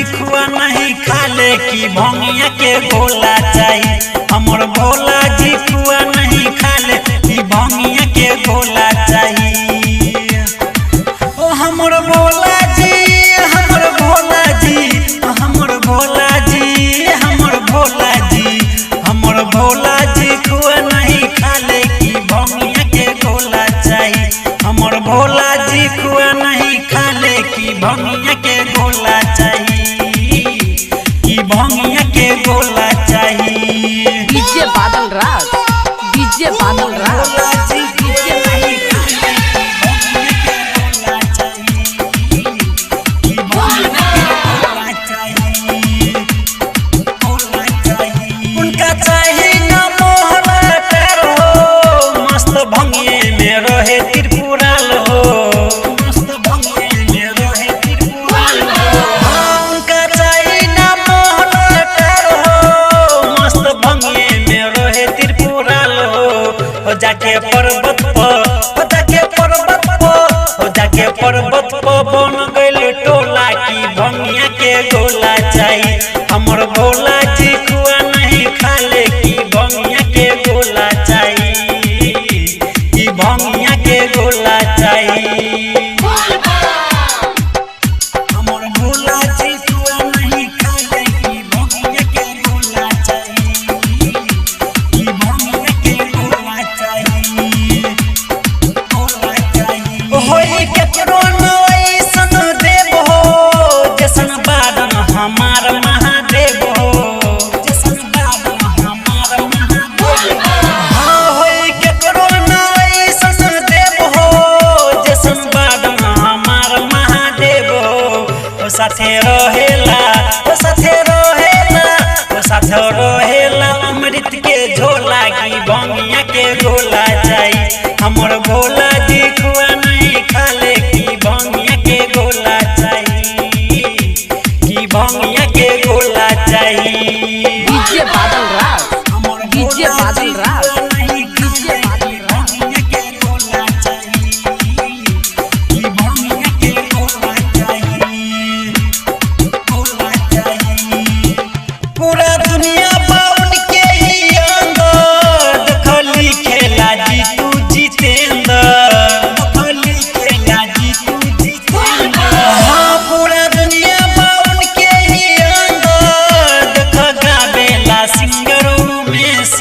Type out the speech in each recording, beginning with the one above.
जी खुआ नहीं खाले की भंगिया के गोला चाही। हमर भोला जी खुआ नहीं खाले की भंगिया के गोला चाही। ओ हमर भोला जी, हमर भोला जी, हमर भोला जी, हमर भोला जी, हमर भोला जी खुआ नहीं खाले की भंगिया के गोला चाही। हमर भोला जी खुआ नहीं खाले की भंगिया के गोला चाही, की भंगिया के गोला चाही। DJ Badal Raj, DJ Badal Raj, Bhola ji DJ नहीं खाले की भंगिया के गोला चाही, की भंगिया के गोला चाही, गोला चाही। उनका चाही ना मोहरा कर हो, मस्त भंगिए में रहे त्रिपुराल हो, मस्त भंगिए में रहे त्रिपुराल हो। हाँ, उनका चाही ना मोहरा कर हो, मस्त भंगिए में रहे त्रिपुराल हो। हो जाके पर्वत पर, हो जाके पर्वत पर, हो जाके पर्वत पर बन गइल टोला की भंगिया के गोला चाही। हमर भोला जी खुआ नहीं खाले की भंगिया के गोला चाही, की भंगिया के गोला चाही। हमर भोला जी खुआ नहीं खाले की भंगिया के गोला चाही, की भंगिया के गोला चाही, गोला चाही। होई केकरो न ऐसन देव हो, जैसन बादन हमार महादेव हो, जैसन बादन हमार महादेव हो। हाँ, होई केकरो न ऐसन देव हो, जैसन बादन हमार महादेव हो। ओ साथे रहेला, ओ साथे रहेला, ओ साथे रहेला अमृत के झोला की भंगिया के गोला चाही। हमर भोला जी खुआ नहीं खाले की भंगिया के गोला चाही, की भंगिया के गोला चाही। डीजे बादल राज, हमर डीजे भोला बादल जी राज, खुआ नहीं डीजे खाले बादल की राज। भंगिया के गोला चाही, की भंगिया के गोला चाही, गोला चाही। पूरा दुनिया बाउन के ही अंदर देखली खेला जीतू जितेंद्र, देखली खेला जीतू जितेंद्र। हाँ, पूरा दुनिया बाउन के ही अंदर देख गावेला सिंगर उमेश।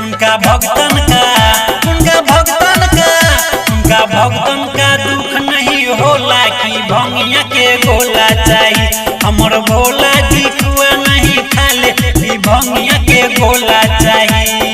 उनका भक्तन का, उनका भक्तन का, उनका भक्तन का दुख नहीं होला की भंगिया के गोला चाही। हमर भोला जी खुआ नहीं खाले की भंगिया के गोला चाही।